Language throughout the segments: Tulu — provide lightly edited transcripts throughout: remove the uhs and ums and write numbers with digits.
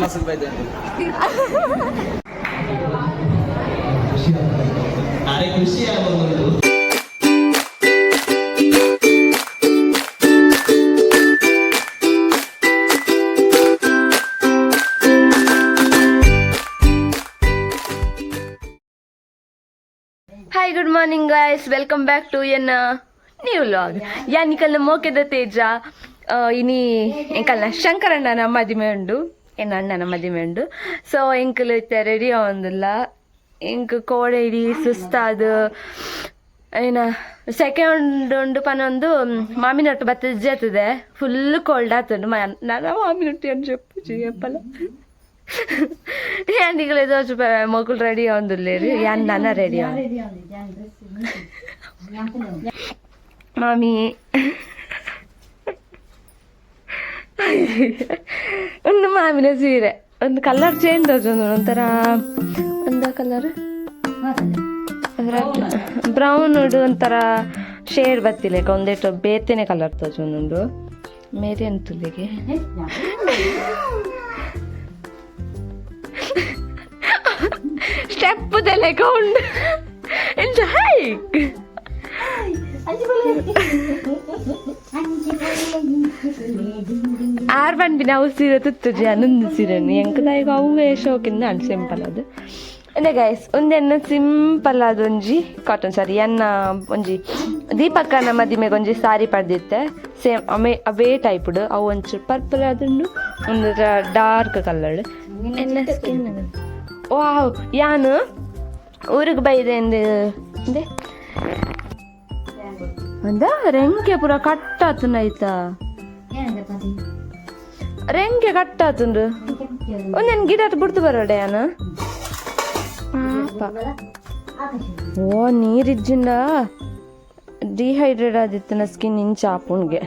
ಅರೆ ಖುಷಿ ಆಗೋದು. Hi, good morning guys, welcome back to ಎನ್ನ ನ್ಯೂ ವ್ಲಾಗ್. ಯಾನಿಕಲ್ನ ಮೋಕೆದ ತೇಜ. ಇನಿ ಎಂಕಲ್ನ ಶಂಕರಣ್ಣನ ಮದಿಮೆ ಉಂಡು, ಎನ್ನ ಅಣ್ಣನ ಮದಿಮೆ ಉಂಡು. ಸೊ ಎಂಕಲ್ ಇತ್ತೆ ರೆಡಿ ಆವೊಂದುಲ್ಲ. ಎಂಕ್ ಕೋಡೆ ಇಡೀ ಸುಸ್ತಾದ್ ಏನ ಸೆಕೆಂಡ್ ಉಂಡು ಪನೊಂದು ಮಾಮಿನೊಟ್ಟು ಬತ್ತ ಜೇತದೆ. Full cold ಆತುಂಡು. ನನ ಮಾಮಿನೊಟ್ಟು ಏನು చెప్పು చెప్పಲ. ಯಾನಿಕಲ್ ಮೊಕುಲು ರೆಡಿ ಆವೊಂದುಲ್ಲೆರ್. ಯಾನ್ ನನ ರೆಡಿ ಆವ. ಮಾಮಿ ಒಂದು ಮಾಮಿನ ಸೀರೆ ಒಂದು ಕಲರ್ ಚೇಂಜ್ ಆತುಂಡು, ಒಂಥರ ಒಂದ ಕಲರ್ ಬ್ರೌನ್ ಒಂಥರ ಶೇಡ್ ಬತ್ತಿಲೇಕ ಒಂದೇಟು ಬೇತೆನೆ ಕಲರ್ ತೋಜೊಂದುಂಡು. ಮೇರೆ ಅಂತುಲ್ಲಿಗೆ ಸ್ಟೆಪ್ ಲೆಕ್ಕ ಉಂಡು. ಎಂಚ ಹೈಕ್ ಆರ್ ಪನ್ಪಿನ ಅವು ಸೀರೆ ತುತ್ತುಜಿ ಅನ್ನೊಂದು ಸೀರೆನು ಎಂಕ್ ದಾಯೆಗ್ ಅವ್ವೇ ಶೋಕಿಂದ ಅಂಡ್ ಸಿಂಪಲ್ ಅದು. ಅಂದೆ ಗೈಸ್, ಒಂದೆನ್ನ ಸಿಂಪಲ್ ಆದ ಒಂಜಿ ಕಾಟನ್ ಸಾರಿ. ಎನ್ನ ಒಂಜಿ ದೀಪಕ್ಕನ ಮದಿಮೆಗೆ ಒಂಜಿ ಸಾರಿ ಪಡೆದಿತ್ತೆ, ಸೇಮ್ ಅಮೇ ಅವೇ ಟೈಪ್ಡ್. ಅವು ಒಂಚೂರು ಪರ್ಪಲ್ ಆದುಂಡು, ಒಂದು ಡಾರ್ಕ್ ಕಲರ್. ಎನ್ನ ಸ್ಕಿನ್ ವಾವ್. ಯಾನು ಊರಿಗೆ ಬೈದೆ ಅಂದೆ ಅಂದ ರೆಂಕೆ ಪೂರ ಕಟ್ಟಾತುಂಡು ಆಯ್ತಾ? ರೆಂಕೆ ಕಟ್ಟಾತುಂಡು. ಒಂದೇನು ಗಿಡ ಬಿಡ್ತು ಬರೋಡೆ ಯಾನು ಪಾಪ. ಓ ನೀರಿಜ್ಜಿಂಡ ಡಿಹೈಡ್ರೇಟ್ ಆದಿತ್ತಿನ ಸ್ಕಿನ್ ಇಂಚ ಆಪುಣ್ಗೆ.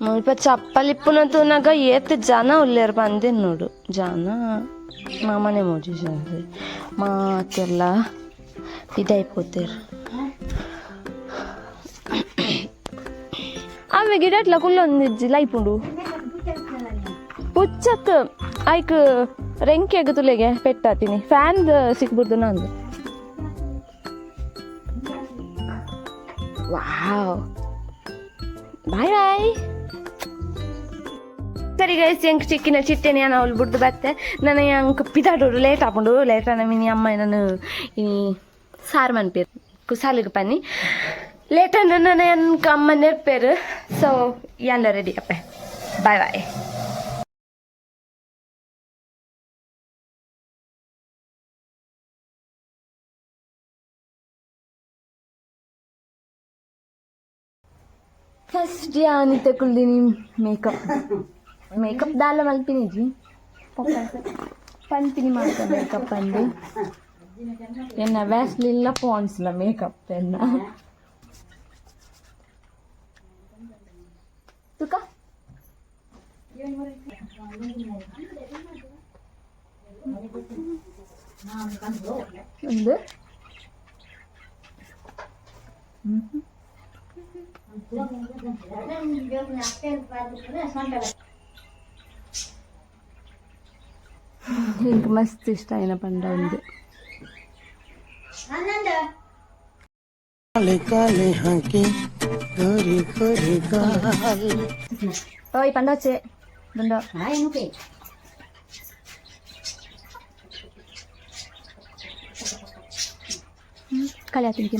ಮುಲ್ಪ ಚಪ್ಪಲ್ ಇಪ್ಪುನ ತೂನಗ ಏತ್ ಜನ ಉಲ್ಲೇರ್ ಪಂದೇನ್ ನೋಡು. ಜನ ಮಾಮನೆ ಮೋಜಿ ಜನ ಮಾತೆಲ್ಲ ಇದಾಯ್ಪೋತೇರ್. ಆమె ಗಿಡಟ್ಲ ಕುಲ್ಲೊಂದಿಜ್ಜಿ ಲೈಪುಂಡು ಪುಚ್ಚತ್ ಐಕ್ ರೆಂಕೆಗ್ ತುಲೆಗೆ ಪೆಟ್ಟಾತೀನಿ ಫ್ಯಾನ್ ಸಿಕ್ಬಿಡ್ದು ನಂದು. ವಾವ್, ಬಾಯ್ ಬಾಯ್. ಸರಿ ಗೈಸ್, ಎಂಕ್ ಚಿಕ್ಕಿನ ಚಿಟ್ಟೆನೆ ಯಾನ್ ಅವ್ಲು ಬುಡ್ದು ಬತ್ತೆ. ನನ್ನ ಅಂಕ್ ಪಿದಾಡೋಡು ಲೇಟ್ ಆಪುಂಡು. ಲೇಟ್ ಆನ ಮಿನಿ ಅಮ್ಮ ನಾನು ಈ ಸಾರು ಮನ್ಪೇರು ಕುಸಾಲಿಗೆ ಪನ್ನಿ. ಲೇಟ್ ನನ್ನ ಎನ್ಕ ಅಮ್ಮ ನೆರ್ಪೇರು. ಸೊ ಎಲ್ಲ ರೆಡಿ ಅಪ್ಪೆ. Bye bye. ಫಸ್ಟ್ ಯಾನಿತೆ ಕುಲ್ದಿನಿ ಮೇಕಪ್ ಮೇಕಪ್ ದಾಲ ಮಲ್ಪಿನಿಜಿ ಪನ್ಪಿನಿ ಮಾತ ಮೇಕಪ್ ಅಂದು. ಎನ್ನ ವ್ಯಾಸ್ಲಿಲ್ಲ ಪಾನ್ಸ್ಲ ಮೇಕಪ್ ಎನ್ನ ತುಕ. ಒಂದು ಇಂಕ್ ಮಸ್ತ್ ಇಷ್ಟ ಆಯಿನ ಪಂಡ ಒಂದು. काले काले हाके गोरी गोरी गाल. ಓಯ್ ಪಂಡೋಚೆ ದುಂಡೋ. ಕಳೆ ತಿಂಕೆ.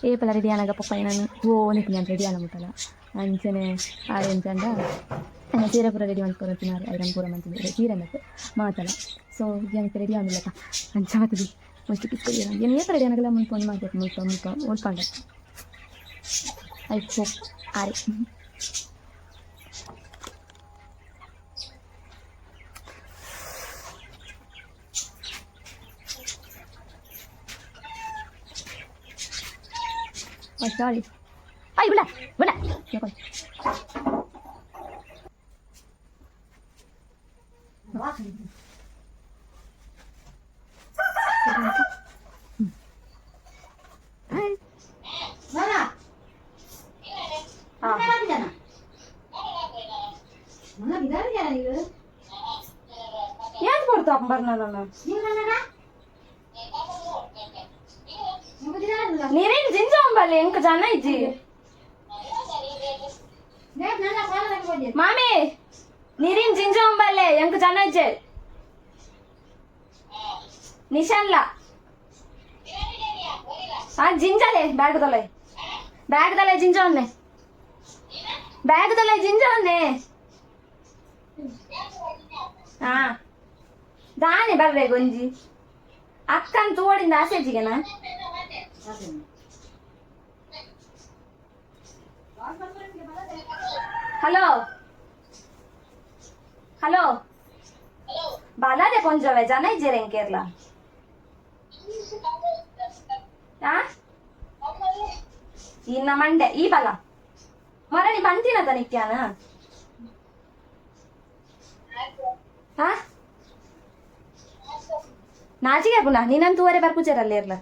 ಏಪಲ ರೆಡಿ ಆನಾಗ ಪಪ್ಪ ನಾನು ಓ ನಾನು ರೆಡಿ ಆನ ಮುಟ್ಟಲ್ಲ ಅಂಚನೆ ಆರೆ ಎಂಚಂಡ ನನ್ನ ಸೀರೆ ಪೂರ ರೆಡಿ ಮಾಡ್ಕೊಂಡು ತಿನ್ನಾರೆ. ಐರನ್ ಪೂರ ಮಂತಿದ್ದೆ ಸೀರೆ ಮತ್ತು ಮಾತಲ್ಲ. ಸೊ ಏನಕ್ಕೆ ರೆಡಿ ಆಗಿಲ್ಲಪ್ಪ ಅಂಚ ಮತ್ತದಿ ಮಸ್ತ್ ಕಿಸ್ಕೊಡಿ. ಏನು ಏಪ ರೆಡಿ ಆನಾಗಲ್ಲ ಮುಲ್ಪ ಒಂದು ಮಾಡ್ಬೇಕು. ಮುಲ್ಪ ಮುಲ್ಪ ಓಡ್ಕೊಂಡೆ. I hope ಆರೆ. Oh, sorry. Ay, wala! Wala! Yoko. ಯಾಕೆ ಕೊಡ್ತಾ ಬರ್ನ? ನೀರೇನು ಜಿಂಜ ಅಂಬಲ್ಲಿ ಎಂಕ ಜನ ಇಜ್ಜಿ. ಮಾಮಿ, ನೀರಿನ ಜಿಂಜ ಅಂಬಲ್ಲೆ ಎಂಕ ಜನ ಇಜ್ಜೆ. ನಿಶಾನ್ಲ ಆ ಜಿಂಜಲೆ ಬ್ಯಾಗ್ ದೊಲೆ, ಬ್ಯಾಗ್ ದೊಲೆ ಜಿಂಜ ಒಂದೆ, ಬ್ಯಾಗ್ ದೊಲೆ ಜಿಂಜ ಒಂದೆ. ಹಾ, ದಾನೆ ಬರ್ರೆ ಗೊಂಜಿ ಅಕ್ಕನ್ ತೋಡಿಂದ ಆಸೆಜಿಗೆನಾ? ಹಲೋ ಹಲೋ, ಬಾಲಾದೆ ಕೊಂಜವೆ ಜನ ಇಜ್ಜೆರೆ ಕೇರಳ. ಆ ಇನ್ನ ಮಂಡೆ ಈ ಬಲ ಮರಣಿ ಬಂತಿನ ತನಿಕ್ಯಾನ. ಹಾ, ನಾಚಿಗೆ ಪುನಃ ನೀನಂತೂ ತೂವರೆ ಬರ್ಪುಜಾರಲ್ಲ ಇರ್ಲ.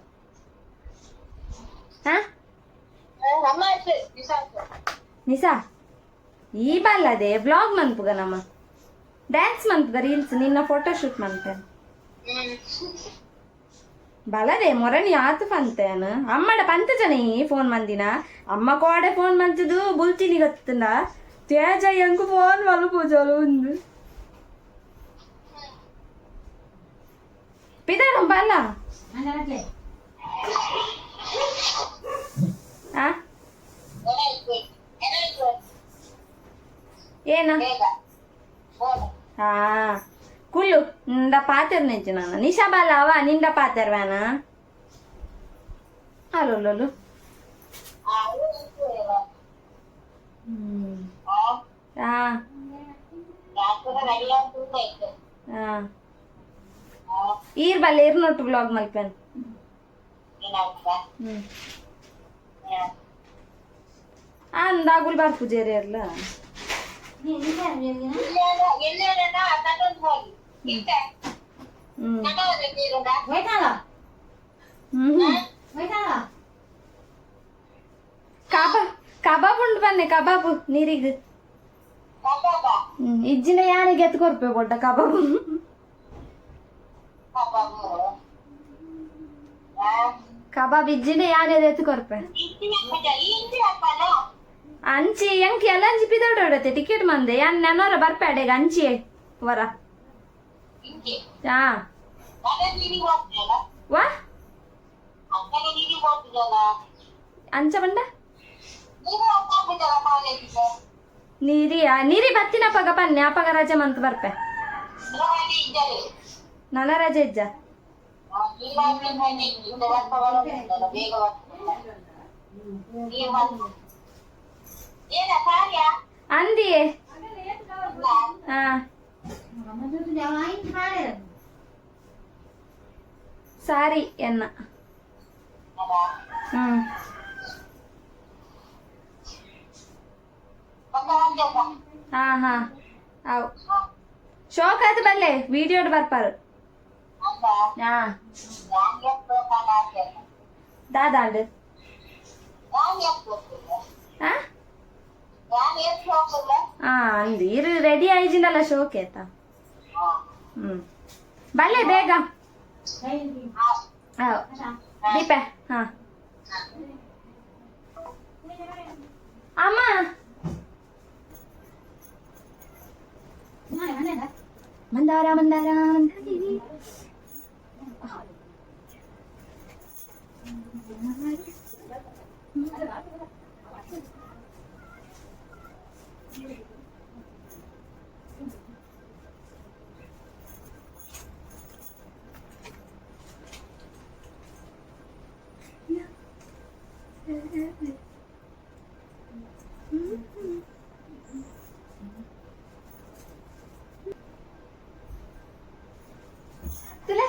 ಹಾ ನಿಸಾ, ಈ ಬಲ್ಲದೆ ವ್ಲಾಗ್ ಮನ್ಪುಗ, ನಮ್ಮ ಡ್ಯಾನ್ಸ್ ಮನ್ಪುಗ, ರೀಲ್ಸ್, ನಿನ್ನ ಫೋಟೋ ಶೂಟ್ ಮನ್ಪೆ. ಬಲದೆ ಮೊರಣಿ ಆತು ಪಂತೇನು ಅಮ್ಮಡ ಪಂತ ಜನ ಈ ಫೋನ್ ಮಂದಿನ. ಅಮ್ಮ ಕೋಡೆ ಫೋನ್ ಮಂತದು ಬುಲ್ಚಿನಿ ಗೊತ್ತುಂಡ. ತೇಜ ಎಂಕು ಫೋನ್ ಮಲ್ಪುಜಲು ಉಂದು ಪಿದಾರಂ ಬಲ್ಲ. ಆ ಏನ? ಹಾ, ಕುಲ್ಲು ನಿಂದ ಪಾತೆರ್ ನೆಂಚು ನಾನು. ನಿಶಾ ಬಾಲ ಅವ ನಿಂದ ಪಾತೆರ್ವಾನ? ಅಲ್ಲೊಲ್ಲೊಲ್ಲು. ಹಾ ಹಾ, ಈರ್ ಬಲ್ಲ ಇರ್ನೊಟ್ಟು ಬ್ಲಾಗ್ ಮಲ್ಪೆನ್. ಹ್ಮ್ ಅಂದಾಗುಲ್ ಬಾರ್ ಪೂಜಾರಿ ಅಲ್ಲ. ಹ್ಮ್ ಹ್ಮ್, ಕಬಾಬ್ ಕಬಾಬ್ ಉಂಡು ಬನ್ನೆ, ಕಬಾಬ್ ನೀರಿಗೆ. ಹ್ಮ್, ಇಜ್ಜಿನ ಯಾನಿಗೆ ಎತ್ತು ಕೊರ್ಪೆ ಬೊಡ್ಡ ಕಬಾಬ್. ಕಬಾಬ್ ಇಜ್ಜಿನ ಯಾನೆ ಎತ್ತು ಕೊರ್ಪೆ. ಅಂಚಿ ಎಂಕ್ ಎಲ್ಲ ಅಂಚಿ ಪಿದೋಡೋಡತೆ ಟಿಕೆಟ್ ಮಂದೆ ಯಾನ್ ನೆನೋರ ಬರ್ಪೆ ಅಂಚಿ ವರ. ಹಾ ವಾ, ಅಂಚ ಬಂಡ ನೀರಿ ನೀರಿ ಬತ್ತಿನ ಪಗ ಪನ್ನೆ ಅಪಗ ರಜೆ ಮಂತ್ ಬರ್ಪೆ. ನನ ರಜೆ ಇಜ್ಜ. ಅಂದಿಯೇ. ಹಾ, ಸಾರಿ ಎನ್ನ. ಹ್ಮ್ ಹಾ ಹಾ, ಅವು ಶೋಕ್ ಆಯ್ತು ಬಲ್ಲೆ ವಿಡಿಯೋಡ್ ಬರ್ಪಾರು. ಹಾ, ದಾದಾಂಡ್. ಹಾ ಹಾ, ಅಂದು ಇರು ರೆಡಿ ಆಯ್ಜಿಂದಲ್ಲ ಶೋಕ್ ಆಯ್ತಾ? ಹ್ಮ್, ಬಲ್ಲೆ ಬೇಗ. ದೀಪ. ಹಾ ಅಮ್ಮ, ಮಂದಾರ ಮಂದಾರ ಮಂದಾರಿ. ತುಲೆ.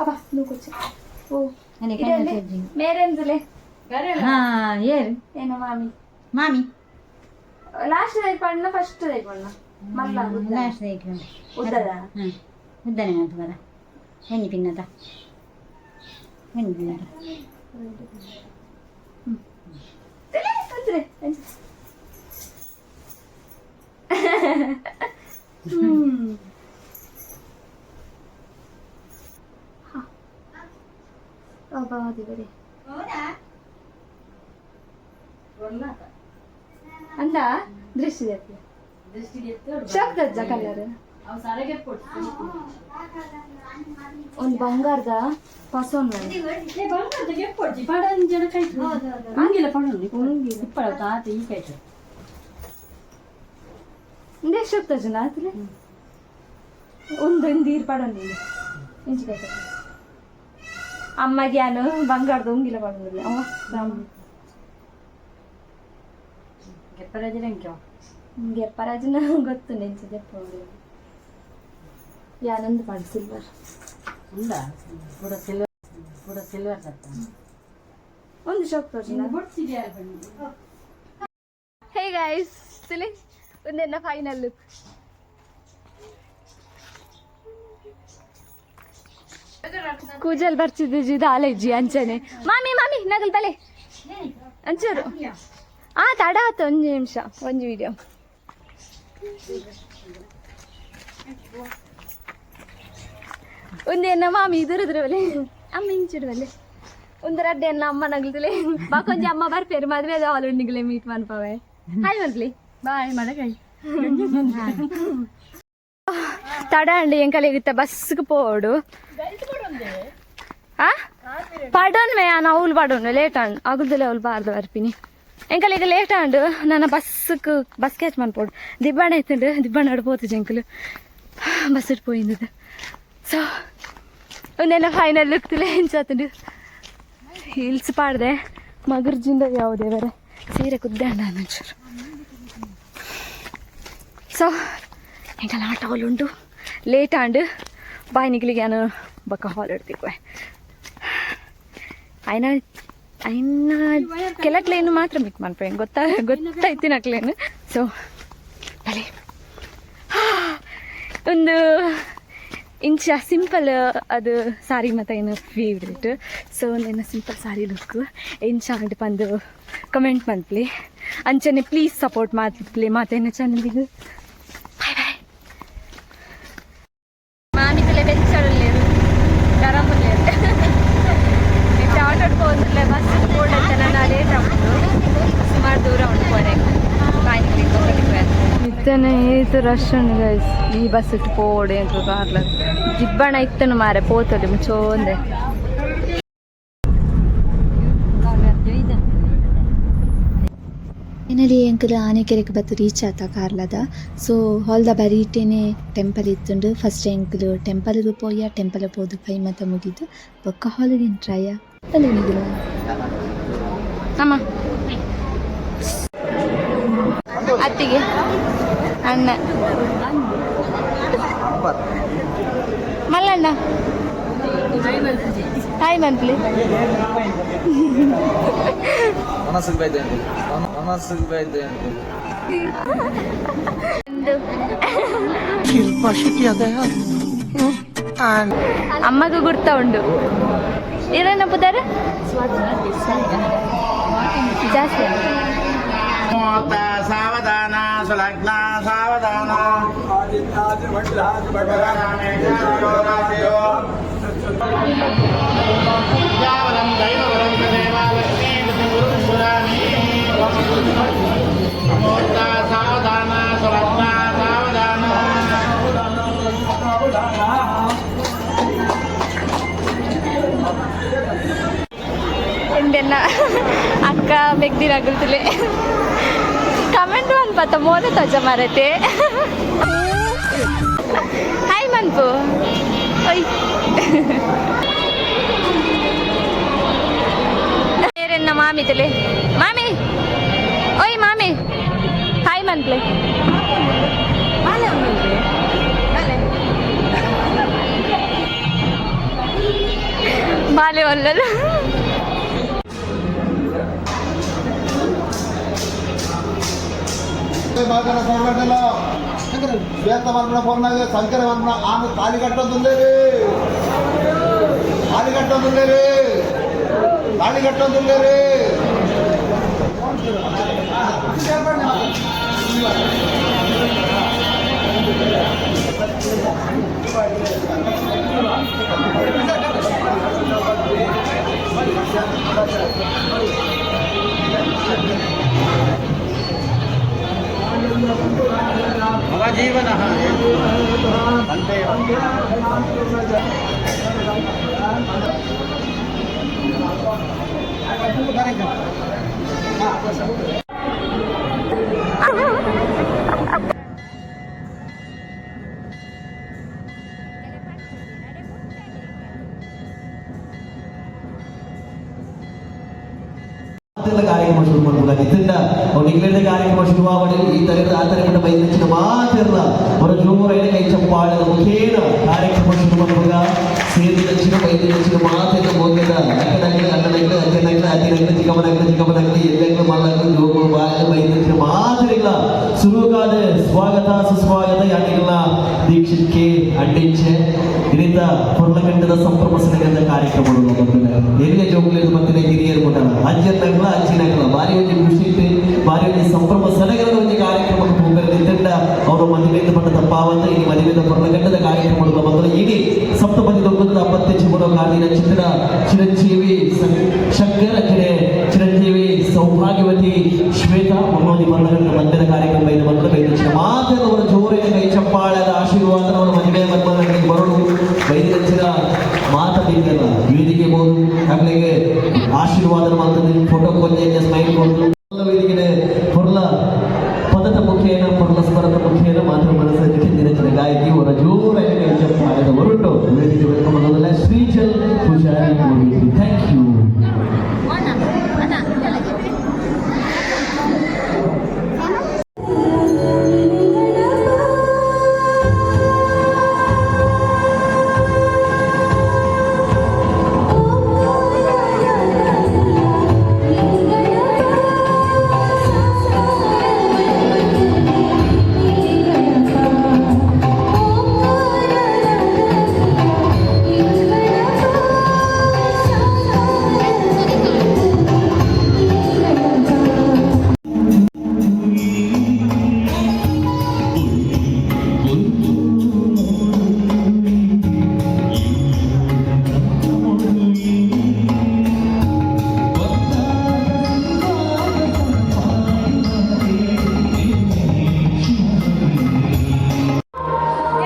ಅಪ್ಪ ನೂಕೊಚ್ಚ ಓ ಮೇರೆಂದುಲೆ. ಹಾ, ಏರು? ಏನು ಮಾಮಿ? ಮಾಮಿ. ಲಾಸ್ಟ್ ದೈಪಣ್ಣ, ಫಸ್ಟ್ ದೈಪಣ್ಣ ಮಲ್ಲ? ಲಾಸ್ಟ್ ದೈಪಣ್ಣ. ಉದ್ದದ. ಹ್ಮ್. ಉದ್ದನೆ ಅಂತ ಬರ ಒಂಜಿ ಪಿನ್ನದ ಒಂಜಿ ಪಿನ್ನದ. ಅಂದ್ರೆ ದೇವರೇ, ಅಂದ ದೃಷ್ಟಿ ಶಾಕ್ ಕಲರ್. ಒಂದು ಬಂಗಾರದ ಪಸೊನ್. ಅಂಗಿಲ್ಲ ಪಡೋಣ ಇಪ್ಪಳ ತಾತ ಈ ಕೈಟು. ಇಂದೆ ಶೋಕ್ ತಜನ ಆತ್ಲೆ ಒಂದು ನೀರು ಪಡೋಣ ಇಂಚ. ಅಮ್ಮಗೆ ಯಾನು ಬಂಗಾರದ ಉಂಗಿಲ ಪಡೋದಿಲ್ಲ ಅಮ್ಮ ರಾಮ. ಗೆಪ್ಪರಾಜರಂಕ್ಯೋ. ಗೆಪ್ಪರಾಜನ ಗೊತ್ತು ನೆಂಚ ದೆಪ್ಪ. ಯಾನೊಂದು ಪಾಡು ಸಿಲ್ವರ್. ಉಂಡ ಪೂರ ಸಿಲ್ವರ್, ಪೂರ ಸಿಲ್ವರ್ ಸತ್ತ. ಒಂದು ಶಾಕ್ ತೋರ್ಸಿನ. ಹೇ ಗೈಸ್, ತುಲಿ ಒಂದೆನ್ನ ಫೈನಲ್ ಲುಕ್. ಕೂಜಲ್ ಬರ್ತಿದ್ದು ದಾಲೇಜಿ ಅಂಚನೆ. ಮಾಮಿ ಮಾಮಿ ನಗಲ್ ಬಲೆ ಅಂಚೂರು. ಆ ತಡ ಆತು, ಒಂಜಿ ನಿಮಿಷ, ಒಂಜಿ ವಿಡಿಯೋ. ಒಂದೇನ ಮಾಮಿ ಇದುರುದ್ರ ಬಲೆ ಅಮ್ಮ ಇಂಚಿಡು ಬಲೆ. ಒಂದು ರಡ್ಡೆ ಅನ್ನ ಅಮ್ಮ ನಗಲ್ತಲೆ ಬಾಕೊಂಜಿ. ಅಮ್ಮ ಬರ್ಪೇರು ಮದುವೆ ಹಾಲು ನಿಗಲೆ ಮೀಟ್ ಮನ್ಪವೆ. ಹಾಯ್ ಮನ್ಪ್ಲಿ. ಬಾಯ್ ಮಡಕೈ. ತಡ ಅಂಡಿ ಎಂಕಲೆಗಿತ್ತ ಬಸ್ಗೆ ಪೋಡು. ಆ ಪಡೋನ್ ಮೇ ಅವ್ಲು ಪಡೋನು ಲೇಟ್ ಆಂಡ್ ಅಗುಲ್ದಲೆ ಅವ್ಲು ಬಾರ್ದು ಬರ್ಪಿನಿ. ಎಂಕಲ್ ಈಗ ಲೇಟ್ ಆಂಡ್ ನನ್ನ ಬಸ್ಗೆ ಬಸ್ ಕ್ಯಾಚ್ ಮನ್ಪೋಡು. ದಿಬ್ಬಾಣ ಐತಂಡು ದಿಬ್ಬಾಣ ಪೋತು ಜಂಕಲು ಬಸ್ ಪೋಯಿಂದದು. ಸೊ ಒಂದೇನ ಫೈನಲ್ ಲುಕ್ ತುಲೆ ಎಂಚಾತುಂಡು. ಹೀಲ್ಸ್ ಪಾಡ್ದೆ ಮಗುರ್ಜಿಂದ ಯಾವುದೇ ಬೇರೆ ಸೀರೆ ಕುದ್ದೆ ಅಣ್ಣ ಒಂಚೂರು. ಸೊ ಎಂಕಲ್ ಆಟ ಉಂಟು, ಲೇಟ್ ಆಂಡ್ ಬಾಯ್ ನಿಗ್ಲಿಗೆ. ನಾನು ಬಕ್ಕ ಹಾಲ್ ಇಡ್ತಿಕ್ವೆ ಆಯ್ನ ಐನ ಕೆಲಕ್ಲೇನು ಮಾತ್ರ ಮಿಕ್ ಮನ್ಪೆ ಗೊತ್ತಾ ಗೊತ್ತಾಯ್ತಿನ ಅಕ್ಲೇನು. ಸೊ ಬಲೆ ಒಂದು ಇಂಚ ಸಿಂಪಲ್ ಅದು ಸಾರಿ ಮತ್ತು ಏನು ಫೇವ್ರೇಟ್. ಸೊ ಒಂದೇನು ಸಿಂಪಲ್ ಸಾರಿ ಲುಕ್ ಎಂಚ ಅಂಡ್ ಪಂದು ಕಮೆಂಟ್ ಮನ್ಪ್ಲಿ. ಅಂಚನೆ ಪ್ಲೀಸ್ ಸಪೋರ್ಟ್ ಮಾತ್ಲಿ ಮಾತೇನ ಚಾನಲ್ಗೆ. Bye bye. ಮಾಮಿ ತಲೆ ಬೆಚ್ಚಡಲೇರು ಗರಂ ಆಟೋ ಹೋದ್ರೆ ಬಸ್ ನನ್ನ ಲೇಟ್ ಆಗ್ಬಿಟ್ಟು ಸುಮಾರು ದೂರ ಉಂಟು ಪೋರೆ. ಬಾಯ್. ಇತ್ತನೆ ಏತು ರಶ್ ಉಂಡು ಗೈಸ್. ಈ ಬಸ್ ಇಟ್ಟು ಪೋಡೆ ಅಂತ ಕಾರ್ಲ ದಿಬ್ಬಣ ಇತ್ತನು ಮಾರೆ ಪೋತದೆ ಮುಚ್ಚೋಂದೆ. ಫೈನಲಿ ಎಂಕುಲು ಆನೆಕೆರೆಗೆ ಬತ್ತು ರೀಚ್ ಆತ ಕಾರ್ಲದ. ಸೊ ಹಾಲ್ದ ಬರೀಟೇನೆ ಟೆಂಪಲ್ ಇತ್ತುಂಡು. ಫಸ್ಟ್ ಎಂಕುಲು ಟೆಂಪಲ್ಗೆ ಪೋಯ. ಟೆಂಪಲ್ ಪೋದು ಕೈ ಮತ ಮುಗಿದು ಬೊಕ್ಕ ಹಾಲಿಗೆ ಎಂಟ್ರಾಯ ಅಲ್ಲಿ ನಿಗುಲ. ಅಮ್ಮ ಅತ್ತಿಗೆ ಅಣ್ಣ ಮಲ್ಲಣ್ಣ ಹಾಯ್ ಮಂತ್ಲಿ. ಮನಸ್ಸಿಗೆ ಬೈದೆ, ಮನಸ್ಸಿಗೆ ಬೈದೆ. ಒಂದು ಶಿಲ್ಪ ಶೆಟ್ಟಿ ಅದ. ಅಮ್ಮಗೂ ಗುರ್ತ ಉಂಡು. ಇರೇನ ಪುದಾರ ಜಾಸ್ತಿ. ಸಾವಧಾನ ಸುಲಗ್ನ ಸಾವಧಾನ. ಸಾವಧಾನ ಸುಲಗ್ನ ಸಾವಧಾನ. ಎಂದೆನ್ನ ಅಕ್ಕ ಮೆಗ್ದಿರಾಗುತ್ತಲೆ ಕಮೆಂಟ್ ಮನ್ಪತ್ತ ಮೋನ ತಜ ಮಾರತೆ. ಹಾಯ್ ಮನ್ಪು. ಓಯ್ ಬೇರೆನ್ನ ಮಾಮಿ ತಲೆ ಮಾಮಿ. ಓಯ್ ಮಾಮಿ, ಹಾಯ್ ಮನ್ಪ್ಲೆ. ಬಾಲೆ ಒಲ್ಲಲ್ಲ. ಶ್ವೇತ ಮನ್ಪುನ ಪೊನ್ನಾಗ ಶಂಕರ ಮನ್ಪುನ ಆನು ತಾಲಿ ಕಟ್ಟೊಂದುಲ್ಲೇರಿ, ತಾಲಿ ಕಟ್ಟೊಂದುಲ್ಲೇರಿ, ತಾಲಿ ಕಟ್ಟೊಂದುಲ್ಲೇರಿ. ನವಜೀವನ ಅಂತೆ. ಕಾರ್ಯಕ್ರಮ ಶುರು ಮಾಡ್ಬೇಕಾಗಿ ತಿಂದ ಅವ್ನು ಇಂಗ್ಲೆಂಡ್ ಕಾರ್ಯಕ್ರಮ ಶುರುವಾಗಲಿ. ಈ ತರದ ಆ ತರ ಬೈದಿನ ಮಾತಿರ್ಲ ಅವರ ಜೋರೈನ ಕೈ ಚಪ್ಪಾಳದ ಮುಖೇನ ಕಾರ್ಯಕ್ರಮ ಶುರು ಮಾಡುವಾಗ ಸೇರಿದ ಬೈದಿನ ಮಾತಿನ ಮೋಗ್ಯದ ಅಕ್ಕನಗ್ಲ, ಅಣ್ಣನಗ್ಲ, ಅಜ್ಜನಗ್ಲ, ಅಜ್ಜಿನಗ್ಲ, ಚಿಕ್ಕಮ್ಮನಗ್ಲ, ಚಿಕ್ಕಮ್ಮನಗ್ಲ, ಎಲ್ಲಗ್ಲ, ಮಲ್ಲಗ್ಲ, ಜೋಗುಳು ಬಾಯಲು ಬೈದಿನ ಮಾತಿರಿಲ್ಲ. ಸುರುಗಾದ ಸ್ವಾಗತ ಸುಸ್ವಾಗತ ಯಾನಿಗಳ ದೀಕ್ಷಿತ್ ಕೆ ಅಡ್ಡಿಂಚೆ. ಇದರಿಂದ ಪೊರ್ಲಗಂಟದ ಸಂಭ್ರಮ ಸಡಗರದ ಕಾರ್ಯಕ್ರಮ. ಎಲ್ಲಿಯ ಜೋಗುಲಿದ್ದು ಬಂದಿನ ಹಿರಿಯರು ಕೊಟ್ಟಲ್ಲ, ಅಜ್ಜನಗ್ಲ, ಅಜ್ಜಿನಗ್ಲ ಭಾರಿ ಒಂಜಿ ಖುಷಿ ಇತ್ತು, ಭಾರಿ ಒಂಜಿ ಸಂಭ್ರಮ ಸಡಗರದ ಒಂಜಿ ಕಾರ್ಯಕ್ರಮಕ್ಕೆ ಪೋಪೆರ್ ನಿಂತಂಡ ಅವರು ಮದುವೆಯಿಂದ ಪಟ್ಟ ತಪ್ಪಾವಂತ ಈ ಮದುವೆದ ಪೊರ್ಲಗಂಟದ ಕಾರ್ಯಕ್ರಮ ಬಂದರು. ಇಡೀ ಸಪ್ತಪದಿ ದೊಗ್ಗದ ಅಪ್ಪತ್ತೆ ಚಿಮುಡೋ ಕಾರ್ದಿನ ಚಿತ್ರ ಚಿರಂಜೀವಿ ಶಂಕರ್ ಅಂಚನೆ ಚಿರಂಜೀವಿ ಸೌಭಾಗ್ಯವತಿ ಶ್ವೇತಾ ಮನೋದಿ ಪೊರ್ಲಗಂಟದ ಮಧ್ಯದ ಕಾರ್ಯಕ್ರಮ ಇದು ಬಂದು ಬೈದ ಮಾತೆಲ್ಲ ಜೋರಿನ ಕೈ ಚಪ್ಪಾಳದ ಆಶೀರ್ವಾದ ಅವರ ಮದುವೆ ಮಧ್ಮಗಳಿಗೆ ಬರಲು ಬೈದಿನ ಮಾತ ಬೇಕಲ್ಲ. ವೇದಿಕೆ ಬೋದು ಅಗ್ಲಿಗೆ ಆಶೀರ್ವಾದ ಮಾಡ್ತದೆ. ಫೋಟೋ ಕೊಂಜೆ ಸ್ಮೈಲ್ ಕೊಡ್ದು ವೇದಿಕೆ ಪೊರ್ಲ ಪದದ ಮುಖೇನ, ಪೊರ್ಲ ಸ್ವರದ ಮುಖೇನ ಮಾತ್ರ ಮನಸ್ಸಲ್ಲಿ ಹಿಂದಿನ ಗಾಯಕಿ ಅವರ ಜೋರಾಗಿ ಕೈ ಚಪ್ಪಾಳದ ಹೊರಟು ವೇದಿಕೆ welcome ಮಾಡೋದಲ್ಲ ಶ್ರೀಜಲ್ ಪೂಜಾರಿ. Thank you.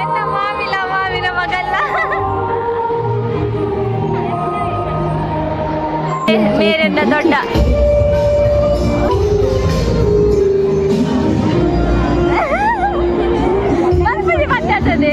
ಎನ್ನ ಮಾಮಿಲ ಮಾಮಿನ ಮಗಲ್ಲ ಮೇರೆನ್ನ ದೊಡ್ಡ. ಬರ್ಪುಜಿ ಪತ್ತಾತದೆ.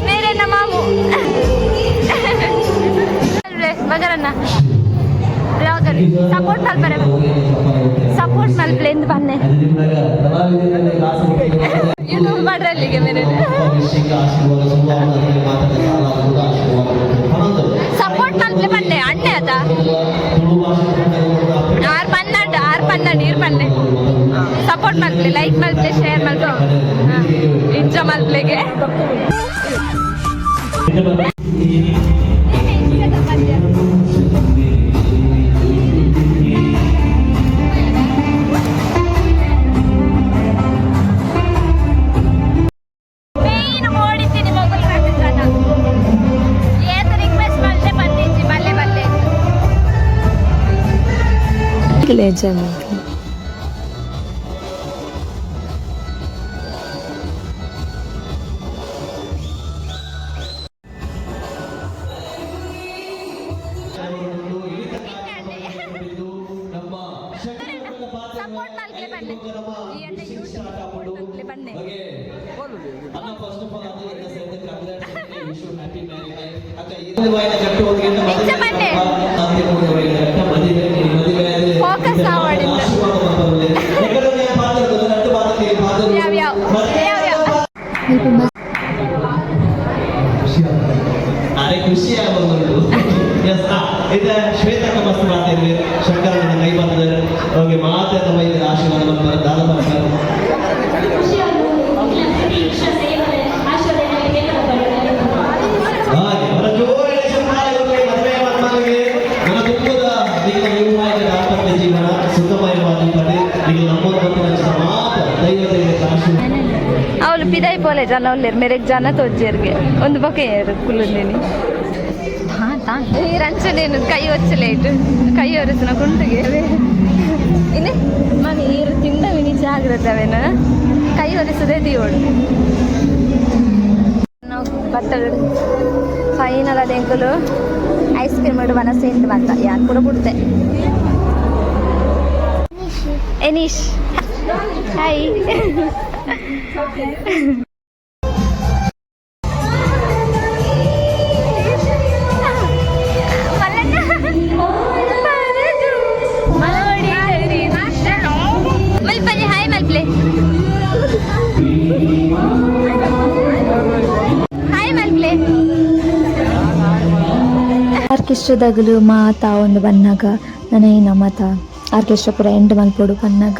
ಮೇರೆನ್ನ ಮಾಮು ಮಗರನ್ನ ಬ್ಲಾಗರ್ ಸಪೋರ್ಟ್ ಮಲ್ಪರೆ, ಸಪೋರ್ಟ್ ಮಲ್ಪಲೆ ಎಂದು ಬನ್ನೆ. ಯೂಟ್ಯೂಬ್ ಮಾಡ್ರಲ್ಲಿಗೆ ಮೇರೆ ಸಪೋರ್ಟ್ ಮಲ್ಪಲೆ ಬನ್ನೆ ಅಣ್ಣೆ ಆತ. ಆರ್ 12, ಆರ್ 12 ಇರ್ ಬನ್ನೆ. ಸಪೋರ್ಟ್ ಮಲ್ಪಲೆ, ಲೈಕ್ ಮಲ್ಪಲೆ, ಶೇರ್ ಮಲ್ಪಲೆ, ಇಂಜ ಮಲ್ಪಲೆಗೆ. ಮೇಯ್ನ್ ಓಡಿತೀನಿ ಮಗು ಜನ ಏತ ರಿಕ್ವೆಸ್ಟ್ ಮಲ್ಲೆ ಬಂದಿಜ್ಜಿ ಬಲ್ಲೆ ಬಲ್ಲೆ. ಎಂಜಾಯ್ ಮಾಡ್ತೀನಿ. ಸಪೋರ್ಟ್ ಮಲ್ಕ್ಲೆ ಬನ್ನಿ. ಈ ಅಣ್ಣ ಯೂಟ್ಯೂಬ್ ಸಪೋರ್ಟ್ ಮಲ್ಕ್ಲೆ ಬನ್ನಿ. ಅಣ್ಣ, ಫಸ್ಟ್ ಆಫ್ ಆಲ್ ಅದು wish you happy married life. ಅಕ್ಕ. ಇಂಚ ಬನ್ನಿ. Focus ಆವಡಿಂದ. ಯಾವ ಯಾವ ಯಾವ ಯಾವ? ಮುಲ್ಪ ಮಸ್ತ್ ಅರೆ, ಖುಷಿ ಆಗೋದು. ಎಸ್, ಇದು ಶ್ವೇತಕ್ಕ ಮಸ್ತ್ ಮಾತಾಡಿದ್ವಿ. ಶಂಕರಣ್ಣ ಕೈ ಬಂದಿದ್ದಾರೆ. ಓಕೆ, ಮಾತಾಡ ಬೈದಿರ ಆಶೀರ್ವಾದ ಮಾಡ್ತಾರೆ, ದಾದ ಮಾಡ್ತಾರೆ. ಹಾಗೆ ಅವರ ಜೋರಾದ ಚಪ್ಪಾಳೆ ಇವ್ರಿಗೆ, ಮದುವೆ ಮದುಮಗಳಿಗೆ. ನನ್ನ ತುಂಬದ ನಿಮ್ಮ ವೈವಾಹಿಕ ದಾಂಪತ್ಯ ಜೀವನ ಸುಖಮಯವಾಗಿ ಪಡೆ. ನೀವು ನಮ್ಮೊಂದು ಮತ್ತು ಮಾತ ದೈವ ದೈವ ಆಶೀರ್ವಾದ. ಅವಳು ಪಿದಾಯಿ ಪೋಲೆ ಜನ ಉಲ್ಲೇರು, ಮೇರೆಗ್ ಜನ ತೋಜ್ಜೆರ್ಗೆ ಒಂದು ಬೊಕೆ ಏರು ಕುಲ್ಲುಂದಿನಿ. ಈ ರಂಚನೇನು ಕೈ ಒಚ್ಚಲೇಟು ಕೈ ಒರೆಸಿನ ಕುಂಟುಗೆ ಇನ್ನೇ ಮಗ ಈರು ತಿಂದ ವಿನಿ ಜಾಗ್ರತೆ ಅವೇನ ಕೈ ಒರೆಸದೆ ದಿಯೋಡು. ನಾವು ಬಟ್ಟಲು ಫೈನಲ್ ಅದ. ಎಂಕುಲು ಐಸ್ ಕ್ರೀಮ್ ಇಡು ಮನಸ್ಸು ಮಾತ ಯಾರು ಕೂಡ ಬಿಡ್ತೆ. ಎನೀಶ್, ಹಾಯ್. ಮಲ್ಪನೆ, ಹಾಯ್ ಮಲ್ಪ್ಲೆ, ಹಾಯ್ ಮಲ್ಪ್ಲೆ. ಆರ್ಕೆಸ್ಟ್ರಾದಾಗಲು ಮಾತಾ ಒಂದು ಬನ್ನಾಗ ನನ ಮಾತ ಆರ್ಕೆಸ್ಟ್ರಾ ಪೂರ ಎಂಡ್ ಮಲ್ಪೊಡು ಪನ್ನಾಗ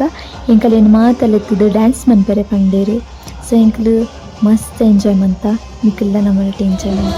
ಎಂಕಲೇನು ಮಾತಲೆತ್ತದು ಡ್ಯಾನ್ಸ್ ಮನ್ಪೆರೆ ಪಂಡೇರು. ಸೊ ಎಂಕಲು ಮಸ್ತ್ ಎಂಜಾಯ್ ಮಂತ. ನಿಕಲ್ಲ ನಮ್ಮಲ್ಟ ಎಂಜಾಯ್ ಮಂತ.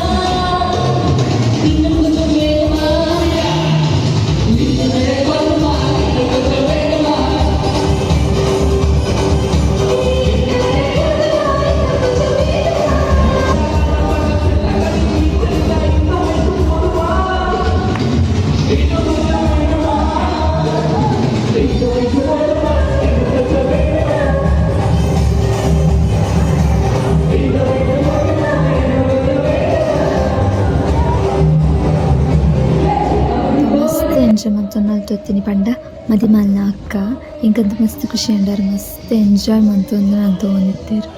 ಮಸ್ತ್ ಎಂಜಾಯ್ ಮಂತೊಂದು ಅಲ್ತೊತ್ತಿನಿ ಪಂಡ ಮದಿಮಾಲ್ನ ಅಕ್ಕ ಎಂಕಂತ ಮಸ್ತ್ ಖುಷಿ ಅಂಡಾರ. ಮಸ್ತ್ ಎಂಜಾಯ್ ಮಂತೊಂದು ನಾನು ತಗೊಂಡಿತ್ತೇರು.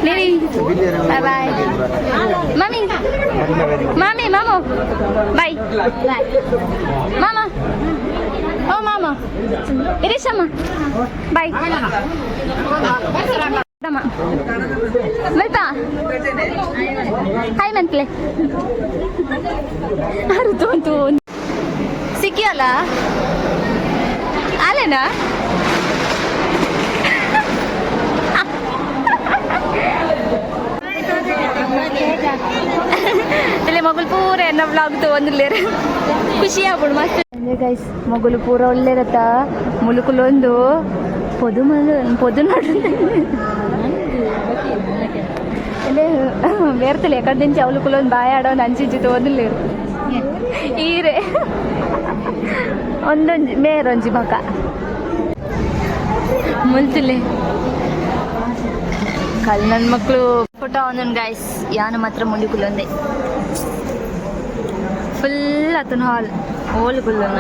Lily, boy bye. ಮಾಮಿ, ಮಾಮಿ, ಮಾಮು, ಬಾಯ್ ಮಾಮ. ಓ ಮಾಮ, ಗಿರೀಶಮ್ಮ, ಬಾಯ್ ಮಲ್ಪ. ಹಾಯ್ ಮನ್ಪ್ಲೆ. ಅರ್ಧ ಸಿಕ್ಕಿಯಲ್ಲ ಅಲ್ಲೇನಾ? ಇಲ್ಲಿ ಮಗುಲ್ ಪೂರ ಎನ್ನ ವ್ಲಾಗ್ ತಗೊಂಡಿಲ್ಲೇರು. ಖುಷಿ ಆಗ್ಬಿಡು ಮಸ್ತ್. ಗೈಸ್, ಮಗುಲು ಪೂರ ಒಳ್ಳೆರತ್ತ. ಮುಲುಕುಲೊಂದು ಪೊದು ಮಲ್ ಪೊದು ನಡು. ಇಲ್ಲಿ ಬೇರ್ತಲೆ ಎಕಡೆ నుంచి ಅವಲು ಬಾಯ್ ಆಡೋನು ಅಂಚಿಂಚಿ ತೋದಿಲ್ಲೇರು ಈರೆ ಒಂದೊಂಜಿ ಮೇರೊಂಜಿ ಬಕ ಮುಲ್ತುಲೆ ಕಲ್ ನನ್ನ ಮಕ್ಕಳು ಫೋಟೋ ಒಂದೊಂದು ಗಾಯ್ಸ್ ಯಾನು ಮಾತ್ರ ಮುಂಡಿ ಕುಲ್ಲೊಂದೆ ಫುಲ್ ಅತನ ಹಾಲ್ ಓಲ್ ಕುಲ್ಲೊಂದ.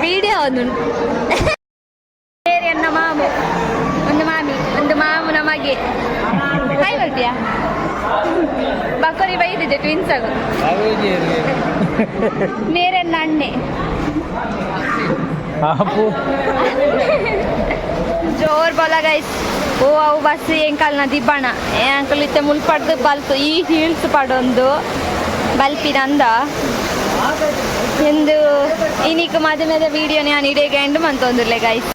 ವಿಡಿಯೋ ಒಂದು ಎನ್ನ ಮಾಮು ಒಂದು ಮಾಮಿ ಒಂದು ಮಾಮು ನಮಗೆ ಹಾಯ್ ಬರ್ತೀಯಾ ಬಕೋರಿ ಬೈದಿದೆ ಟ್ವಿನ್ಸ್ ಆಗು ಮೇರೆನ್ನ ಅಣ್ಣೆ ಜೋರ್ ಬಲ ಗೈಸ್. ಓ ಅವು ಬಸ್ ಎಂಕಲ್ನ ದಿಬ್ಬಣ ಏ ಅಂಕಲ್ ಇತ್ತೆ ಮುಲ್ಪಡ್ದು ಬಲ್ತು ಈ ಹೀಲ್ಸ್ ಪಡೊಂದು ಬಲ್ಪಿನ ಅಂದ ಎಂದು ಇನಿಕ್ ಮದುವೆದ ವಿಡಿಯೋ ನಾನು ಇಡೀ ಎಂಡ್ ಮಂತೊಂದುಲ್ಲೆ ಗೈಸ್.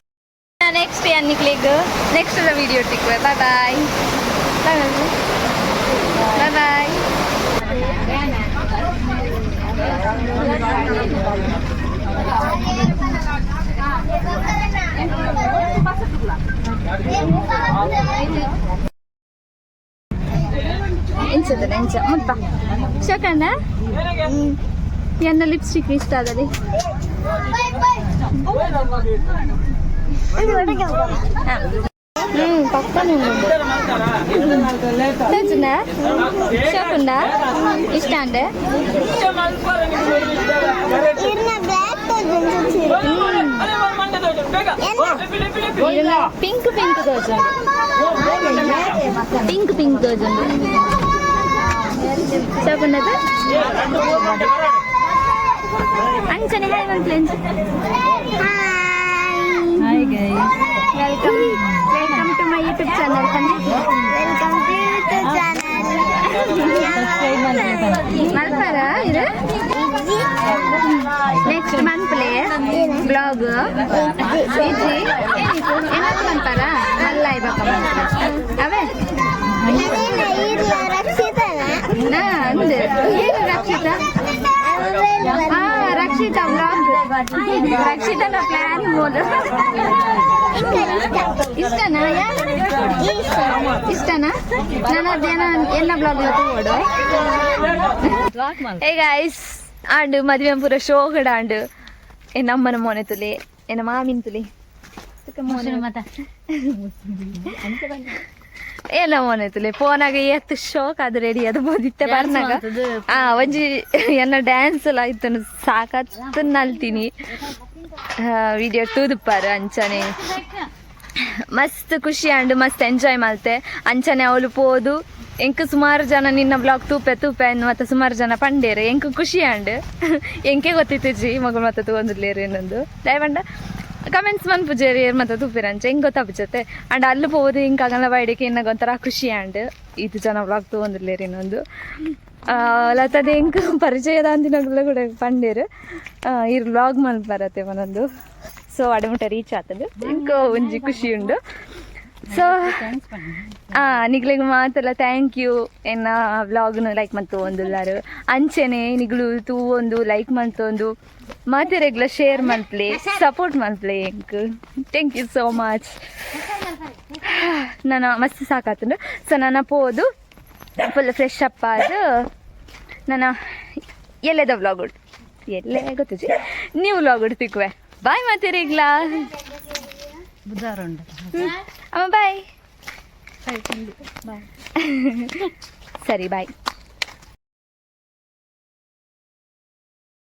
ನೆಕ್ಸ್ಟ್ ಅನ್ನಿಕ್ಲಿಗ್ ನೆಕ್ಸ್ಟ್ ವಿಡಿಯೋ ತಿಕ್ವೆ. Bye bye bye bye bye. ಎಂಚದ ಎಂಚ ಮುಲ್ಪ ಶೋಕಂಡ ಎನ್ನ ಲಿಪ್ಸ್ಟಿಕ್ ಇಷ್ಟ ಆದದೆ. ಪಕ್ಕನೆ ತೋಜುಂಡ ಶೋಕುಂಡ ಇಷ್ಟ ಅಂಡೆ. ಪಿಂಕ್ ಪಿಂಕ್ ತೋಜುಂಡು, ಪಿಂಕ್ ಪಿಂಕ್ ತೋಜುಂಡು. ಶೋಕುಂಡದ ಅಂಚನೆ hi ಮಂತ್ಲೆಂಚ್. Hi guys, welcome welcome to my YouTube channel. Welcome to YouTube channel. ಮಲ್ಪಾರ ಇದು ನೆಕ್ಸ್ಟ್ ಮನ್ಪ್ಲೆ ಬ್ಲಾಗ್ ಇಜ್ಜಿ ಏನಾದ್ರು ಮನ್ಪಾರ ಮಲ್ಲ ಇಬಕ್ಕ ಅವೇ. ರಕ್ಷಿತನ. ನಾ ಅಂದೆ ಏನು ರಕ್ಷಿತಾ? ಹಾ, ರಕ್ಷಿತಾ ಬ್ಲಾಗ್, ರಕ್ಷಿತನ ಪ್ಲಾನ್ ಮೋಲ್. ಇಷ್ಟನಾ? ಇಷ್ಟನಾ? ನಾನು ಅದೇನ ಎಲ್ಲ ಬ್ಲಾಗ್ ತಗೋಡು. ಏ ಗಾಯ್ಸ್, ಆಂಡ್ ಮದುವೆ ಪೂರ ಶೋಗಡ ಆಂಡ್ ಎನ್ನ ಅಮ್ಮನ ಮೋನೆ ತುಲೆ, ಎನ್ನ ಮಾಮಿನ ತುಲೆ, ಏನ ಮೋನೆ ತುಲೆ. ಫೋನಾಗ ಎತ್ತು ಶೋಕ್ ಅದು ರೆಡಿ ಅದು ಬೋದಿತ್ತೆ ಬರ್ನಾಗ. ಆ ಒಂಜಿ ಎನ್ನ ಡ್ಯಾನ್ಸ್ ಎಲ್ಲ ಇತ್ತು, ಸಾಕತ್ತು ನಲ್ತೀನಿ. ವಿಡಿಯೋ ತೂದುಪ್ಪಾರ. ಅಂಚನೆ ಮಸ್ತ್ ಖುಷಿ ಆಂಡ್ ಮಸ್ತ್ ಎಂಜಾಯ್ ಮಲ್ತೆ. ಅಂಚನೆ ಅವಳು ಪೋದು ಎಂಕ್ ಸುಮಾರು ಜನ ನಿನ್ನ ಬ್ಲಾಗ್ ತೂಪೆ ತೂಪೆ ಮತ್ತೆ ಸುಮಾರು ಜನ ಪಂಡೇರು. ಎಂಕ್ ಖುಷಿ ಆಂಡ್ ಎಂಕೆ ಗೊತ್ತಿತ್ತು ಮಗಳು ಮತ್ತೆ ತಗೊಂಡಿರ್ಲೇರು ಇನ್ನೊಂದು ದಯವಂಡ ಕಮೆಂಟ್ಸ್ ಮನ್ಪುಜೇರಿ ಏರ್ ಮತ್ತೆ ತೂಪಿರಂಚ ಹೆಂಗ್ ಗೊತ್ತಾಪುಜತೆ. ಅಂಡ್ ಅಲ್ಲಿ ಪೋದು ಹಿಂಗೆ ಆಗಲ್ಲ ಬೈಡಿಗೆ ಇನ್ನಾಗ ಒಂಥರ ಖುಷಿ ಆಂಡ್ ಇದು ಜನ ಬ್ಲಾಗ್ ತಗೊಂಡಿರ್ಲೇರು ಇನ್ನೊಂದು ಲತದೆ ಎಂಕ್ ಪರಿಚಯದ ಅಂದಿನಗುಲ ಕೂಡ ಪಂಡೇರು ಇರ್ ಬ್ಲಾಗ್ ಮನ್ಪರತೆ ಒಂದೊಂದು. ಸೊ ಅಡಮುಟ ರೀಚ್ ಆತದು ಇಂಕ ಒಂಜಿ ಖುಷಿ ಉಂಡು. ಸೊ ನಿಗ್ಲಿಗ್ ಮಾತೆಲ್ಲ thank you. ಎನ್ನ ವ್ಲಾಗ್ನು ಲೈಕ್ ಮಂತು ಒಂದುಲ್ಲಾರು. ಅಂಚೆನೆ ನಿಗ್ಲು ತೂ ಒಂದು ಲೈಕ್ ಮಂತೊಂದು ಮಾತೆರೆಗ್ಲ ಶೇರ್ ಮನ್ಪ್ಲೆ, ಸಪೋರ್ಟ್ ಮನ್ಪ್ಲೆ ಎಂಕ್. Thank you so much. ನಾನು ಮಸ್ತ್ ಸಾಕಾತುಂಡು. ಸೊ ನನ್ನ ಪೋದು full fresh up ಆದ್ ನನ್ನ ಎಲ್ಲೆದ ವ್ಲಾಗ್ ಉಂಟು ಎಲ್ಲೇ ಗೊತ್ತಿಜಿ ನೀವು ವ್ಲಾಗ್ ತಿಕ್ವೆ. ಬಾಯ್ ಮಾತೆರೆಗ್ಲಾ. ಬುಧವಾರ ಉಂಟು. ಅಮ್ಮ ಬಾಯ್. ಸರಿ, ಬಾಯ್.